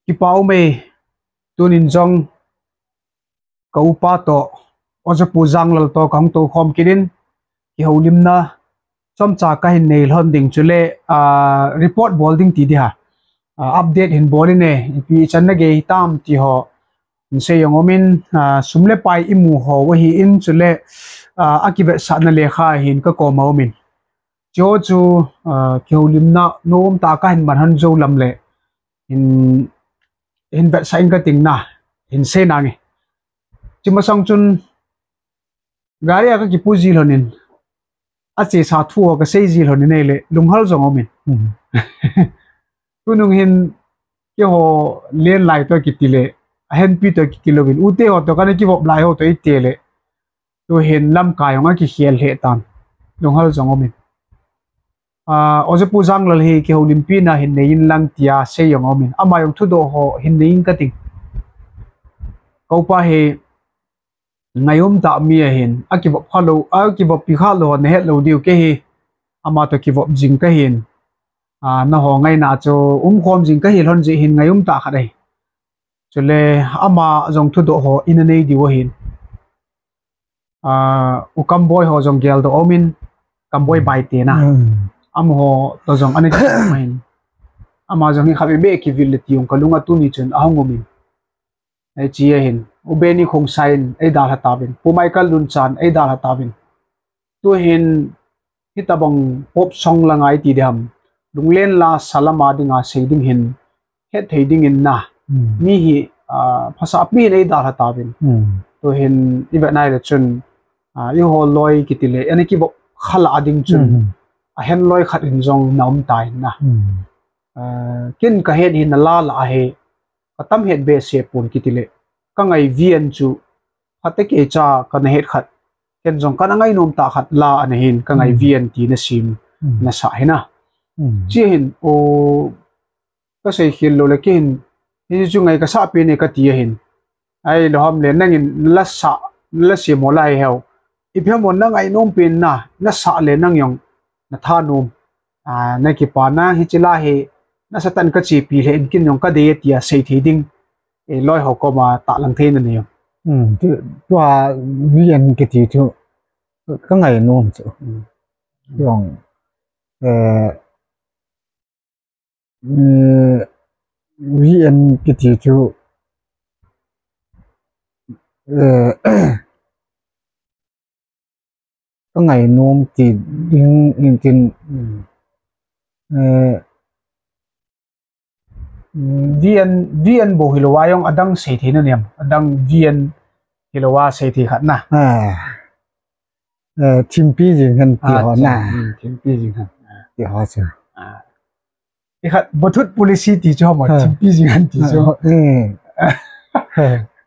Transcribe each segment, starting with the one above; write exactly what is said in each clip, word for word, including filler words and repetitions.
Kipa um e, tunin jong ka upa toh, Ojapu Janglal toh kahung toukhom kit in, kihoulimna chomcha kahin nei lhon ding chule, ah, report bol ding ti ding ham, ah, update hin bol in e, ipi ichan nagei hitam ti ho, hin sei jong um in, ah, sum le pai imu ho ahin chule, ah, akivetsahna lekha hin kakoma um in. Chuche chu, ah, kihoulimna nomtah kahin man lhon jou lam le, hin, hin vetsah inge kating na, hin sei nange. Chuche masang chun, gari a kakipu ji lhon in, achesa thu ho kasei ji lhon in ahile, lunghel jong um in. Tunung hin, keiho lenlai toh kiti le, ahenpi toh kiti louvin, ute ho toh kana kivop lai ho toh iti le, tuhin lamkai jong akikhel lheh tan, lunghel jong um in. Ah, Ojapu Janglal hi kihoulimpina hin nei inlang tia sei jong um in. Ama jong thudoh ho hin nei inge kating. Ka upa hi ngaium tah mi ahin, akivop khalou, akivoppi khalou ho nahet lou diu kei hi. Ama toh kivop jing kahin. Ah, nangho ngaina chu umkhom jing kahi lhon jeh hin ngaium tah khat ahi. Chule ama jong thudoh ho ina nei diu ahin. Ah, U Kamboi ho jong geldoh um in, Kamboi Baite na. Amaho toh jong ana kium ahin. Ama jong hi khatvei beh kivil le ti jong kalunga tuni chun ahung um in. Hiche ahin, U Benny Khongsai in eidalha tauvin, Pu Michael Lunchan eidalha tauvin. Tuhin, hitobang pop song langa iti ding ham, lunglen la sa lama dinga sei ding hin, hetthei dingin na. Mi hi, ah, phasahpi in eidalha tauvin. Tuhin, ivet nai le chun, ah, eiho loi kiti le, ana kivop kha lah a ding chun, ahen loi khat in jong na um tan na. Ah, ken kahet hi nala lah ahi, katam het behseh pon kiti le, kangai vian chu, phatecha kana het khat, ken jong kana ngainom tah khat la ana hin, kangai vian ti nasim, nasa hi na. Chuche hin, o, kasei khel lou le kei hin, hichu ngai kasahpi ne kati ahin. Ahilou ham le, nangin nala sa, nala sem ho lai heo. Ipi ham o nangainom pen na, nasa le nang jong, nathanom. Ah, nakipana hiche la hi, nasatah in kachepi lheh in ken jong kadei tia seithei ding. Eh, loi ho koma tahlang theina nei jong. Tua vian kiti chu, kangainom chu. Jong, eh, eh, vian kiti chu, eh, kangainom ti ding in tin, eh, vian, vian bou hilou a jong adang seithei na nem, adang vian hilou a seithei khat na. Eh, thimpi jing hen ti ho na. Thimpi jing hen. Ti ho chu. Ikhat, Bathut policy ti chu ham, thimpi jing hen ti chu.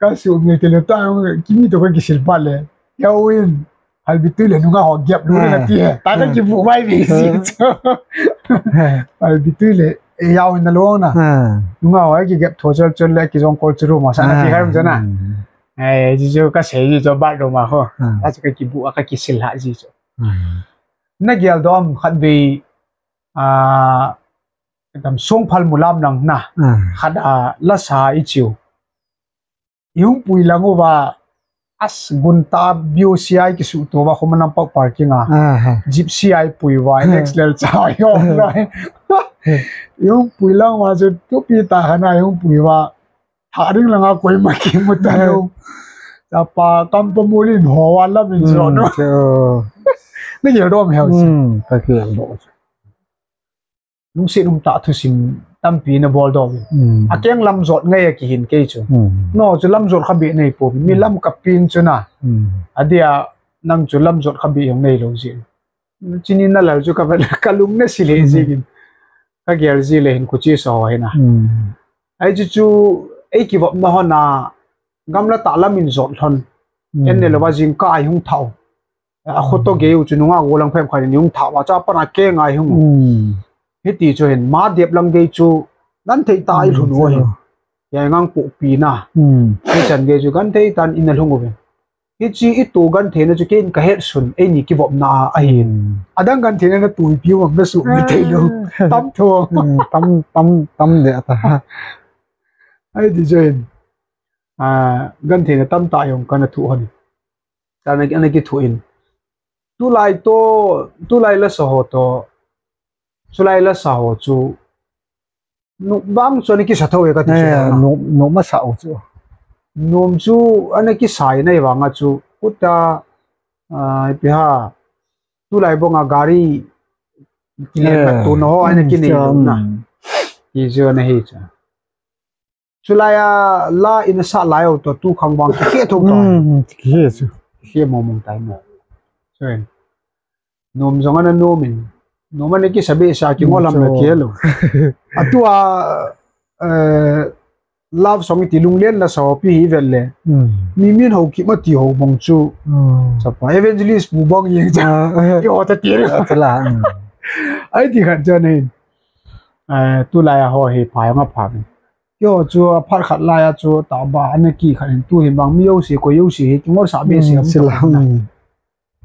Kasumil tile ta, kimi toh kakisil phat le, yaovin, halbi tui le nungah ho gap lou na ti he. Ta kakibu mai ve ji chu. Halbi tui le, yaovin nalou na. Nungah ho kigap tho chol chol le kijong kol churu ma sa na ti kha um chu na. Ai, ji chu kasei ji chu bathroom a ho. Achu kakibu a kakisil ha ji chu. Nageldoh am khatvei, ah, dam song phal mulam lang na. Khat a lasa ichiu. Ihung pui lang uva, as gunta B O C I kisuto uva, Khomanam Park parking a. Jeep C I pui uva, Alex Lelcha ihung lai. Ihung pui lang uva, chu tupi ta khana ihung pui uva. Tha ding langa koima kimu talou. Chapa kam pa mulin ho uva lamin jo no. Nageldoh am heo chu. Kageldoh chu. Lungset umtah thusim tampi nabol doh uvin. Akeng lamjot ngai a kihin kei chu. No, chu lamjot kha beh nei pouvin. Mi lam kapin chu na. Adia nang chu lamjot kha beh jong neilou jeh. Chuni nalal chu ka, kalung nasil hih jeh in. Kagel ji le hin khuche sa ho hi na. Ai chu chu, ei kivopna hon a, gamla tah lamin jot lhon. En ne louva jingkah a ihung thau. Akhoto gei u chu nungah golang phem khat in ihung thau a, chu apat a keng a ihung u. Hiti chu hin, ma dep lang gei chu, genthei tah a ilhun u ahin. Hia ngang pohpi na. Hichan gei chu genthei tah in alhung uvin. Hiche ito gentheina chu keiin kahetsun, eini kivopna a ahin. Adang gentheina natoh ipi um am nasuhmil theilou. Tam tho. Tam, tam, tam deh ta. Ai ti join. A, gentheina tamtah jong kana thu hon. Kana, kana kithu in. Tulai to, tulai lasa ho to, tulai lasa ho chu, nu bang chu ana kisa thou e kati chu. Nom, nom asa u chu. Nom chu ana kisa in ahivanga chu, kuta, a, ipi ham, tulai banga gari, kile ka tu no ho, ana kinei na. Ti chu ana hi chu. Chulai a la in asa lai u to tu khang bang kikhe thou to. Kikhe chu. Kikhe mong mong tai mo. Chuen. Nom jong ana nom in. Nom ana kisa be sa kingol lam le kilo. Atua, eh, love song iti lunglen lasa ho pi hi vel le. Mi min ho kima ti ho bang chu. Sapa evangelist bu bang jeng cha. Yo ta ti. Ai ti khat cha nei. Eh, tulai a ho hi pha jong apha. Keiho chu aphat khat lai a chu taba ana kikhat in tu hin bang mi jouse koi jouse hi kingol sa be se am sila.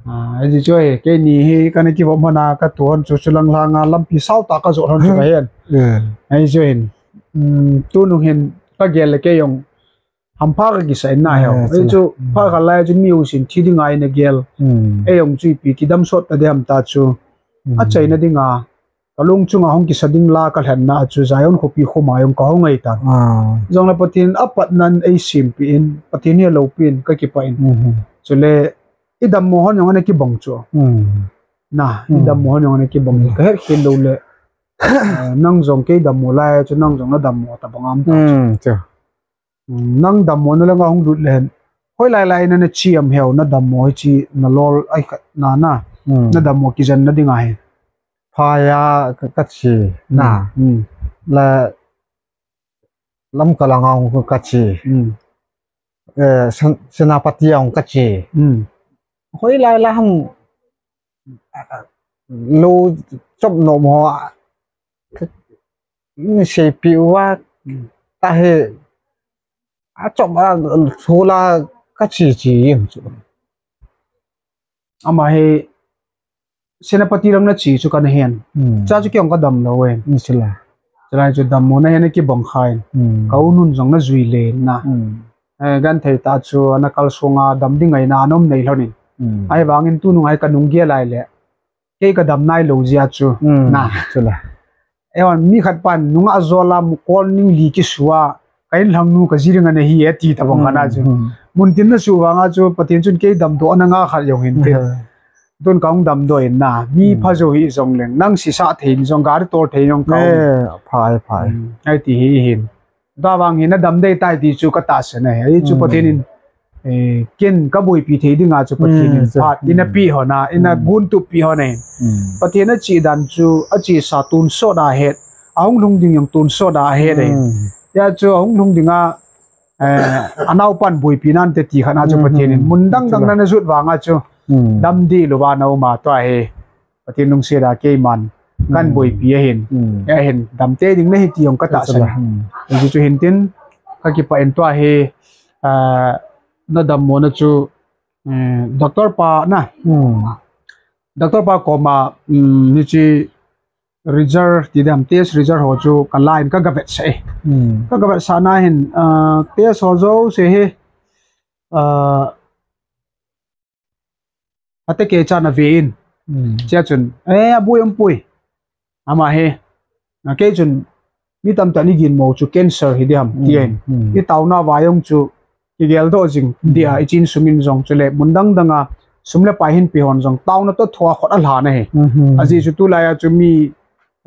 A, hiche chu hi, keini hi kana kivop hon a katu hon chu chulang langa lampi sao tah kajot hon chu kahen. Hiche chu hin, um, tunung hin kagel le kei jong hampha kakisa in na heo. Hiche chu phat khat lai chu mi jousen thi dinga ina gel. Ei jong chu ipi kidam sot ta ding ham ta chu. Achaina dinga Ka lung chunga hung kisa ding la ka lhenna a chu Zion khopi khoma jong ka hung ngai tan. Ah. Jongle Pathen in apatnan eisempeh in, Pathen hi aloupeh in, ka kipah in. Mhm. Chule, i dammo hon jong ana kibang chu. Mm. Na, i dammo hon jong ana kibang. Mm. Ka het khel lou le, eh, nang jong kei dammo lai chu, nang jong na dammo tabang am ta chu. Mm, chu. Nang dammo na langa hung lut le hen. Hoilai lai nana che am heo, na dammo hiche na lol ai khat na na. Hmm. Na dammo kijen na ding ahi. Phai a ka, ka che na. Hmm. La Lamka langa hung ka che. Hmm. Eh, Sen-, Senapati a hung ka che. Hmm. Hoilai lai ham lou chop nom ho. Ka, Ni seipeh uva, hmm, tahi, achom a, thula ka che che jeng chu. Ama hi, Senapati lam na che chu kana hen. Hmm. Cha chu kei jong ka dam lou e. Hmm, sila. Chulai chu dammo na hen a kibang khan. Hmm. Ka u nun jong na jui le na. Hmm. Eh, genthei tah chu, ana kalsong a dam ding ngaina ana um nei lhon in. Hmm. Ahivangin tunung a hi ka nung gel lai le. Kei ka dam nai lou jeh a chu. Hmm. Na. Chula. Eihon mi khat pan nunga jol a mukol ning li kisu a, ka inlhang nu ka ji ding ana hi e ti tabang khat a chu. Hmm. Muntin na suh vang a chu Pathen chun kei damdoh ana nga khat jong hin tin. Hmm. Tun ka hung damdoh in na. Mi pha jou hi jong leng. Nang sisa thei in jong gari tol thei in jong ka hung. Eh, phai, phai. Hmm. Ai ti hi hin. Tua vang hi na dam dei tai ti chu ka tahsan ahi. Ahi chu Pathen in, eh, ken ka boipi thei dinga chu Pathen in phat in a pi hon a, in a gun tup pi hon a hin. Pathen a chih dan chu, a chih sa tonsot a het, a hung lhung ding jong tonsot a het ahi. Ya chu a hung lhung dinga, eh, a naopan boipi nante ti khat a chu Pathen in mun dang dang na na jut vang a chu dam dih lou va na um a tua hi. Pathen lungset a keiman kan boipi ahin. Hmm. Ahin, damtei ding nahi ti jong ka tahsan. Hmm. Hichu hin tin, ka kipah in tua hi, ah, na dammo na chu, eh, doctor pa na. Hmm. Doctor pa koma, um, hiche result ti dam, test result ho chu ka la in ka ga vetsah e. Hmm. Ka ga vetsah na hin, ah, test ho jouse hi, ah, Ate kei chan a ve in. Hmm. Chia chun, eh, a boi um poi. Ama hi. Na kei chun, mi tamtah in i ginmo chu cancer hi diham, hmm, ti ahin. Hmm. I taona va jong chu, i geldoh jing, hmm, dia, i chin sum in jong chu le, mun dang dang a, sum le pai hin pe hon jong, taona toh thua khut a lha na hi. Hmm. Ajeh chu tulai a chu mi,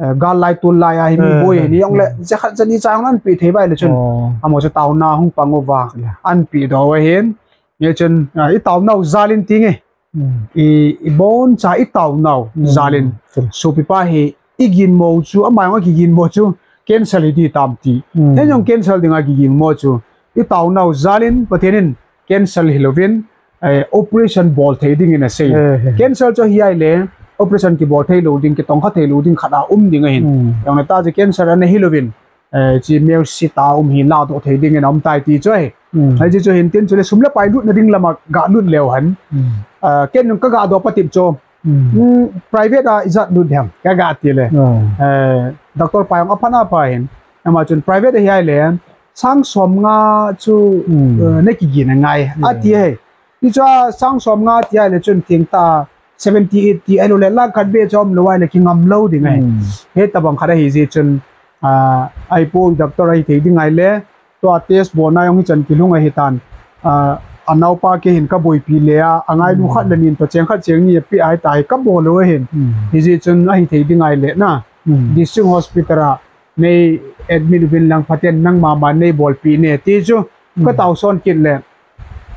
Eh, gal lai tol lai a hi mi, eh, boi hi ni jong le, eh, jakhat jani cha hung an pe thei bai le chun. Oh. Amaho chu taona hung pang uva. Chula. An pe doh u ahin. Hichun, ah, i taonau jal in ti nge. Hmm. I, i boncha i taonau jal in. Hmm. Chula. Sopipa hi i ginmo chu, ama jong a kiginmo chu, cancer hi di tam ti. Hmm. Ken jong cancer dinga kiginmo chu. I taonau jal in, Pathen in cancer hi louvin, eh, operation bol thei ding in asei. Eh, eh. Cancer chu hi ai le, operation kibol thei lou ding, kitongkha thei lou ding khat a um ding ahin. Hmm. Jong le ta chu cancer ana hi louvin, eh, chi mel si ta um hi ladoh thei ding in a um tai ti chu ahi. Hmm. Hiche chu hin tin chu le sum le pai lutna ding lama ga lut leu hen. Hmm. Eh, ken jong ka ga doh patep chu. Hmm. Hmm, private a ijat lut dem, ka ga ti le. Hmm. Eh, doctor pa jong aphan apha hin. Ama chun private a hi ai le, sang som nga chu, hmm, eh, na kigin angai. Yeah. Ati ahi. Hichu a sang som nga tia le chun thengtah seventy, eighty, ahilouleh lakh khat beh chu umlou ahile kingam lou ding ahi. Hmm. Hitabang khat ahi jeh chun, ah, ahipoi doctor ahithei ding ahile, tua test bolna jong hichan kilhung ahitan. Ah, anaopa kei hin kaboipi le a, angailu, hmm, khat le ni in toh cheng khat cheng ni apeh ahitai kabol u ahin. Hmm. Hijeh chun ahithei ding ahile na. Hmm. District hospital a nei admit uvin lang phaten nangma ma nei bolpi ne ti chu, hmm, ka taoson kit le.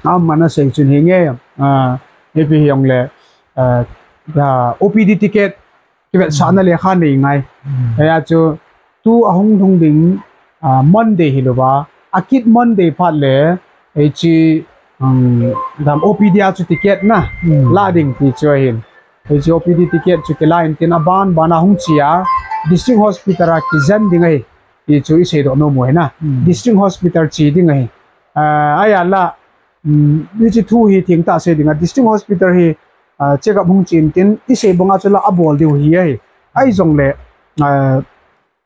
Aman asei chun hinge, ah, ipi hijongle, ah, ah, O P D ticket kivetsahna lekha nei ngai. Hmm. Hia chu tu ahung lhung ding, ah, Monday hilouva, akit Monday phat le, hiche, um, dam O P D a chu ticket na, hmm, la ding ti chu ahin. Hiche O P D ticket chu kila intin aban ban a hung che a, District Hospital a kijen ding ahi. Ti chu iseidoh nom u ahi na. Hmm. District Hospital che ding ahi. Ah, ahia la, um, hiche thu hi thengtah sei ding a, District Hospital hi, ah, check up hung che intin, isei banga chu la abol diu hi ahi. Ahijongle, ah,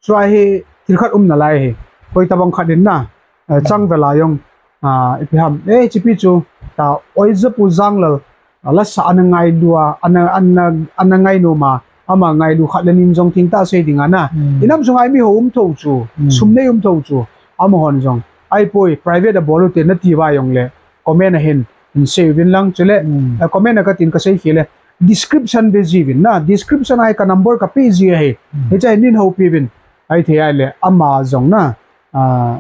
chua hi thil khat um nalai ahi. Koitabang khat in na, eh, changvel a jong, ah, ipi ham, eh, hichepi chu, ta, Oijapu Janglal, ah, lasa ana ngailu a, ana, ana, ana ngainom a, ama ngailu khat le ni in jong thengtah sei ding a na. Hmm. Inam sunga mi ho um thou chu, hmm, sum nei um thou chu, amahon jong. Ahipoi, private a bol u te nati uva jongle, comment a hin, hin sei uvin lang chule, hmm, eh, comment a katin kasei khel e. Description ve jiuvin na, description a hi ka number kapeh ji ahi. Hmm. Hiche a hin houpi uvin. Ahithei ahile, ama jong na, ah,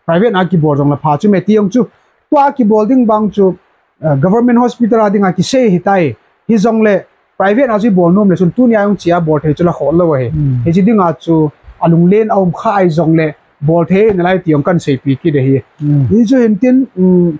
private a kibol jongle pha chu me ti jong chu. Tua kibol ding bang chu, ah, government hospital a dinga kisei ahitai. Hijongle, private a chu ibol nom le chun tunia jong che a bol thei chu la khol lou ahi. Hmm. Hiche dinga chu, alunglen aum kha ahijongle, bol thei nalai ti jong kahin seipi kit ahi. Hmm. Hichu hin tin, um,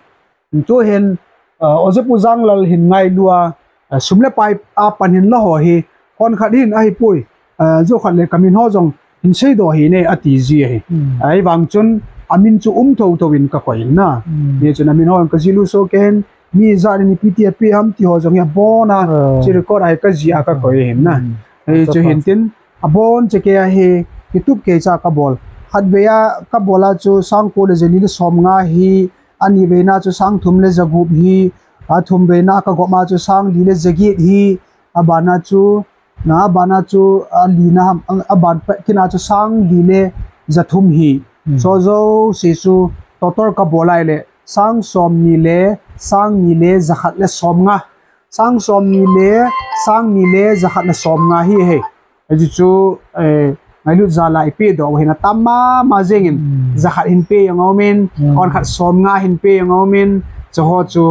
Tuhin, ah, Oijapu Janglal hin ngailu a, ah, sum le pai a pan hin la ho hi, hon khat hin ahipoi, ah, jou khat le kamin ho jong hin seidoh hih in ati ji ahi. Hmm. Ahivang chun, amin chu um thou thou in kakoi in na. Hmm. Hichun amin ho jong kajih lut soh kei in, mi ijat in ipi ti api ham ti ho jong hi abon a, ah, hiche record a hi kajih a kakoi ahin na. Hmm. Hichu hin tin, abon cheh kei a hi, kitup kei cha kabol. Khatvei a kabol a chu sang ko le jali le som nga hi, Ani veina chu sang thum le ja gup hi, a thum veina ka gop ma chu sang li le ja get hi, a bana chu, na a bana chu a li na ham, a ban pet kina chu sang li le ja thum hi. Hmm. So jouse chu total ka bol ahile, sang som ni le, sang ni le ja khat le som nga. Sang som ni le, sang ni le ja khat le som nga hi he. Hichu chu, eh, ngailut jal a i pehdoh u hin atam mama jeng in, hmm, ja khat hin pe jong aum in, hmm, hon khat som nga hin pe jong aum in, chu ho chu,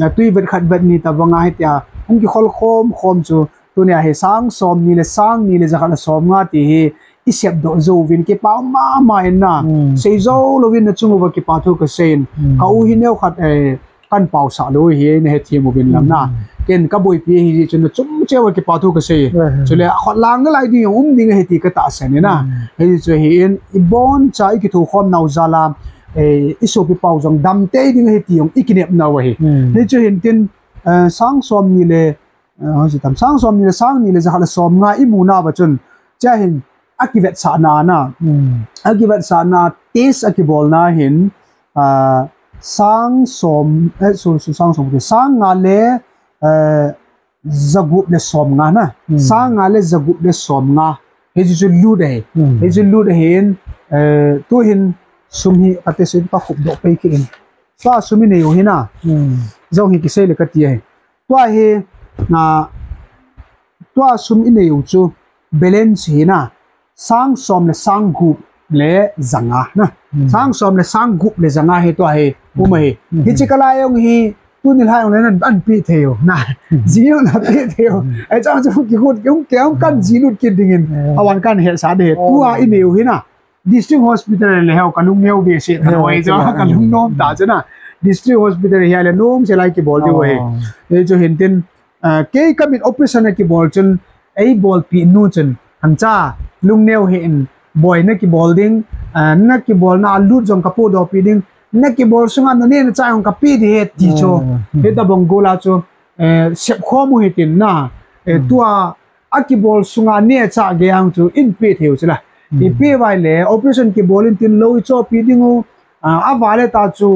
eh, tui vet khat vet ni tabang a hitia, hung kikhol khom khom chu, tunia hi sang som ni le sang ni le ja khat le som nga ti hi, i sepdoh jou vin kipa um mama in na, hmm, sei jou louvin na chung uva kipa thu ka sei in, hmm, ka u hi neo khat, eh, kan pausah lou hi, na hethem uvin lang na. Hmm. Ken ka boipi ahi jeh chun na chung cheh uva kipa thu ka sei. Eh. Chule, a khut lang nalai ding jong um ding ahi ti ka tahsan in na. Hmm. Hichu hi in, i boncha i kithokhom nau jal a, eh, i sopi pau jong dam tei ding ahi ti jong i kinep nau ahi. Hmm. Hichu hin tin, eh, sang som ni le, eh, hoiche tam, sang som ni le sang ni le ja khat le som nga i mu nauva chun, chua hin, a kivetsahna na. Hmm. A kivetsahna test a kibolna hin, ah, sang som, eh, so, so, sang som, sang nga le, eh, ja gup le som nga na. Hmm. Sang nga le ja gup le som nga. Hichu chu lut ahi. Hmm. Hichu lut ahin, eh, tuhin sum hi ka test in ka khupdoh pai kit in. Tua sum i nei u hi na. Hmm. Jong hi kisei le ka ti ahi. Tua hi, ah, tua sum i nei u chu balance hi na, sang som le sang gup le ja nga na. Hmm. Sang som le sang gup le ja nga hi tua hi, um ahi. Hmm. Hiche kala jong hi, tuni lhai jong le nan an pe thei u na. Hmm. Ji jong na pe thei u. Hmm. Ai chang chu kikhut, kium, kium kan, hmm, ji lut kit ding in. Hmm. Avan kan hetsah de. Oh. Tua i nei u hi na. District Hospital le heu ka lungneo behseh ta, heu, hoi chu, ka lungnom ta chu na. District Hospital hi le nom se lai kibol diu ahi. Oh. Hichu hin tin, ah, kei ka mit operation a kibol chun, ei bolpi nu chun, hangcha, lungneo hih in, boi na kibol ding, ah, na kibolna a lut jong ka pohdoh pi ding, na kibol sunga na neh na chah jong ka pe ding ahi ti chu. Oh. Hitabang gol a chu, eh, sepkhom u hitin na, eh, hmm, tua, a kibol sunga neh chah gei ang chu in pe thei u chu la. Hmm. I pe uva le, operation kibol in tin lou i chohpi ding u, Ah, aval le ta chu,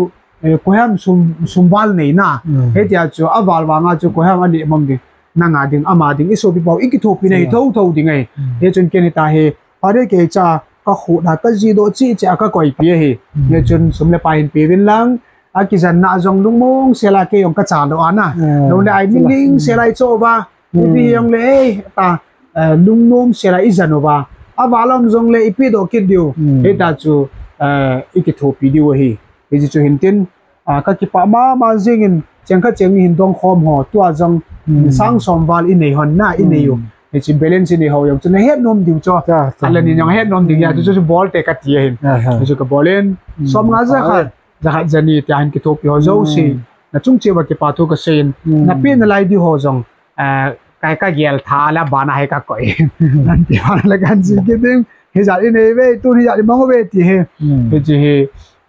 eh, koiham sum, sum val nei na. Hmm. Hitia chu, aval vanga chu koiham aneh mong ding. Nanga ding, ama ding, i sopi pau, i kithopi na hi, yeah, tho tho ding ahi. Hmm. Hichun ken hita hi, Father kei cha, ka khu na, ka ji doh chi chi a ka koipi ahi. Hmm. Hichun sum le pai hin pe vin lang, a kijen na jong lungmong sela kei jong ka cha doh ana. Hmm. Lo le ai mi ning sela i cho ba, Ipi, hmm, hijongle, eh, ta, eh, lungnom sela i jen uva. Aval a um jongle ipi doh kit diu. Hmm. Hita chu, eh, i kithopi diu ahi. Hichu hin tin, ah, ka kipah mama jingin, cheng khat cheng ni hin dong khom ho, tua jong, hmm, sang som val i nei hon na, i nei u. Hmm. Hichu balance i nei ho jong chu na het nom diu chu. Cha, cha. Ala ni jong het nom ding ya, hmm, chu chu bol te ka ti ahin. Aha. Hichu ka bol in, hmm, som nga ja khat. Jakhat jani tia hin kithopi ho jouse. Hmm. Na chung cheh uva kipa thu ka seiyin. Hmm. Na pe na lai di ho jong, eh, ka, ka gel tha la bana hi ka koi. Nan ti bana la kan ji kit ding. Hijat i nei ve, tun hijat i mang ve ti hi. Hmm. Hichi hi,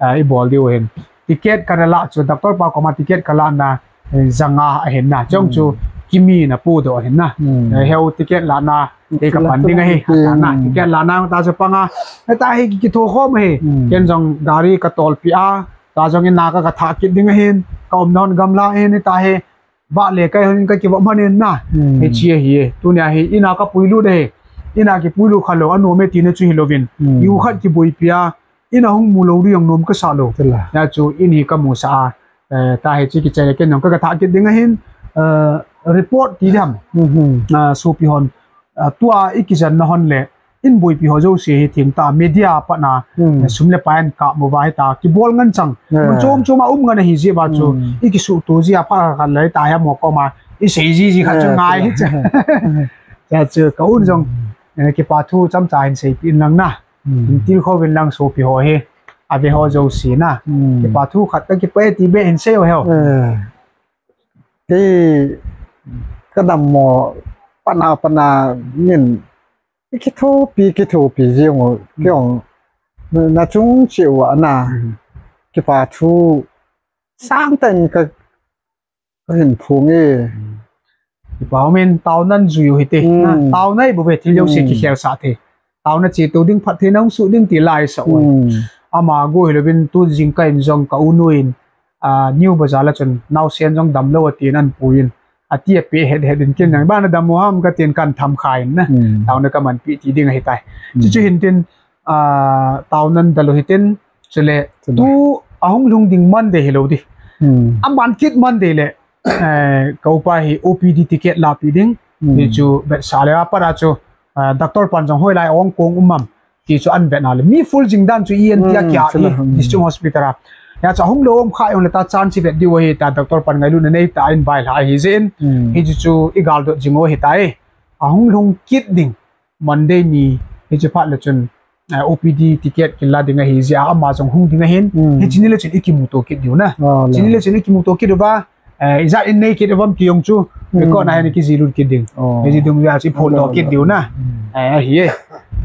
eh, i bol diu hin. Ticket ka la chu, doctor pa koma ticket ka la na, eh, janga ahin na. Chong chu, hmm, kimi na pu doh ahin na. Hmm. Eh, heu ticket la na, Kei ka pan ding ahi, ata na, ticket la nang ta chu panga. Hita hi ki, kitho khom ahi. Hmm. Ken jong gari ka tolpi a, ta jong in na ka, ka thah kit ding ahin, ka umna hon gamla ahin, hita hi vah le kai hon ka kivah man in na. Hmm. Hichi ahi, tunia hi, ina ka puilut ahi. Ina kipuilut kha lou, anom e tina chu hilouvin. Hmm. Iu khat kiboipi a, ina hung mu lou ding jong nom ka sa lou. Tila. Hia chu in hi ka mu sa a, eh, ta hi chi kichai le ken jong ka, ka thah kit ding ahin, eh, report ti dam. Mhm. Ah, sopi hon, ah, tua i kijen na hon le, in boipi ho jouse hi thim ta, media a pat na, hmm, eh, sum le pai an kap mo va hita, kibol ngen chang. Yeah. Mun chom chom a um ngen ahi jeh uva chu, hmm, i kisuhto jeh a phat khat le hita hi mo koma, i sei ji ji khat chu, yeah, ngai hi cha. Cha chu, ka un jong, hmm, eh, kipa thu chomcha hin seipi in lang na. Hmm. Hin tilkhou vin lang sopi ho hi, ave ho jouse na. Hmm. Kipa thu khat ka kipah e ti beh hin sei u heo. Eh. Kei ka dammo pana pana min kithopi, kithopi jing u, hmm, kei jong na chung cheh uva na. Hmm. Kipa thu sangtah in ka Ka hin phong e. Kipa umin taona jui u hite. Hmm. Taona i bou ve thil jouse, hmm, kikhel sah thei. Taona che to ding phat thei nang suh ding ti lai sa u. Hmm. Ama go hilouvin tu jingkah in jong ka u nu in, ah, New Bazar la chun naosen jong damlou atin an puiyin. Ati ape het het in ken jong bana dam u ham katin kan tham kha in na. Hmm. Taona ka manpi ti ding ahitai. Hmm. Chuchu hin tin, ah, taona dalou hitin, chule, chule, tu ahung lhung ding Monday hilou di. Hmm. Aman kit Monday le, eh, ka upa hi O P D ticket lapi ding. Hmm. Hichu vetsah le apat a chu, ah, doctor pan jong hoilai ong kong um am. Ti chu an vet na le. Mi full jing dan chu E N T a, hmm, kia chule, i, hmm, District Hospital a. Hia chu ahung lou um kha jong le ta chance vet diu ahi ta doctor pan ngailutna nei ta in vai lha ahi jeh in. Hmm. Hichu chu i galdot jing u ahitai. Ahung lhung kit ding Monday ni, hiche phat le chun, eh, O P D ticket kila ding ahi jeh a ama jong hung ding ahin, hmm, hiche ni le chun i kimuto kit diu na. Ah, hiche ni le chun i kimuto kit uva, eh, ijat in nei kit uvam ti jong chu, hmm, record na hin i kijilut kit ding. Oh. Hiche dung jeh a chu i phondoh kit diu na. Hmm. Eh, ahi e.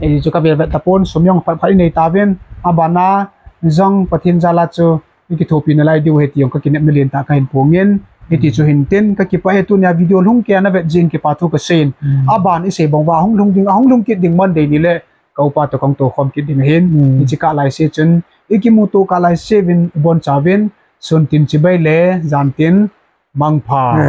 Hiche chu ka vel vet tapon, sum jong phat phat i nei tauvin, abana jong Pathen jal a chu, i kithopi nalai diu ahi ti jong ka kinepna lentah ka hin phong in, hiti chu hin tin, ka kipah e tunia video lhung kei a na vet jeh in kipa thu ka sei in. Hmm. Aban i sei bang uva, ahung lhung ding, ahung lhung kit ding Monday ni le, ka upa toh kong tou khom kit ding ahin, hmm, hiche kah lai se chun, i kimuto kah lai se uvin, i boncha uvin, sun tin chibai le, jan tin, mangpha. Hmm.